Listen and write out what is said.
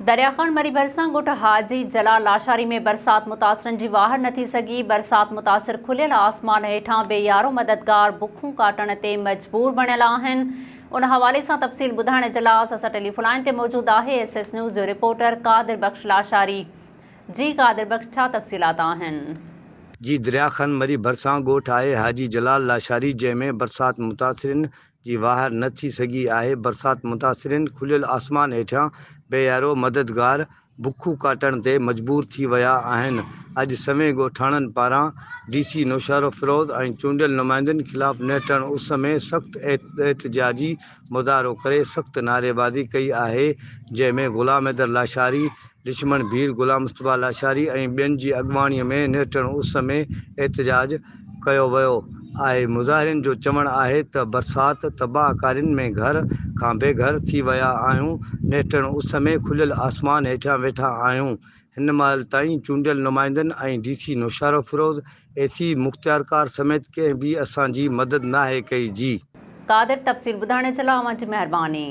دريا خان مري ڀرسان ڳوٺ حاجي جلال لاشاري ۾ برسات متاثرن جي واهر نه ٿي سگهي، برسات متاثر کليل آسمان هيٺان بي يارو مددگار بکون ڪاٽڻ تي مجبور بڻيل آهن، ان حوالي سان تفصيل ٻڌائڻ جي لاء اسان سان ٽيليفون لائين تي موجود آهي ايس ايس نيوز جو رپورٽر قادر بخش لاشاري جي قادر بخش ڇا تفصيلات آهن. جي دريا خان مري ڀرسان ڳوٺ آهي حاجي جلال لاشاري جنهن ۾ برسات متاثرين جي واهر نه ٿي سگهي آهي، برسات متاثرين کليل آسمان هيٺيان بي يارو مددگار بکون ڪاٽڻ تي مجبور ٿي ويا آهن، اڄ سوين ڳوٺاڻن پاران ڊي سي نوشهروفيروز ۽ چونڊيل نمائندن خلاف نهٽڻ اس ۾ سخت احتجاجي مظاهرو ڪري سخت نعريبازي ڪئي آهي، جنهن ۾ غلام حيدر لاشاري، لڇمڻ ڀيل، غلام مصطفيٰ لاشاري ۽ ٻين جي اڳواڻي ۾ نهٽڻ اس ۾ احتجاج ڪيو ويو آهي، مظاهرين جو چوڻ آهي ته برسات تباهه ڪارين ۾ گهر کان بي گهر ٿي ويا آهيون، نهٽڻ اس ۾ کليل آسمان هيٺيان ويٺا آهيون، هن مهل تائين چونڊيل نمائندن ۽ ڊي سي نوشهروفيروز، اي سي مختيارڪار سميت ڪنهن به اسان جي مدد ناهي ڪئي، جي. قادر تفصيل ٻڌائڻ جي لاء اوهان جي مهرباني.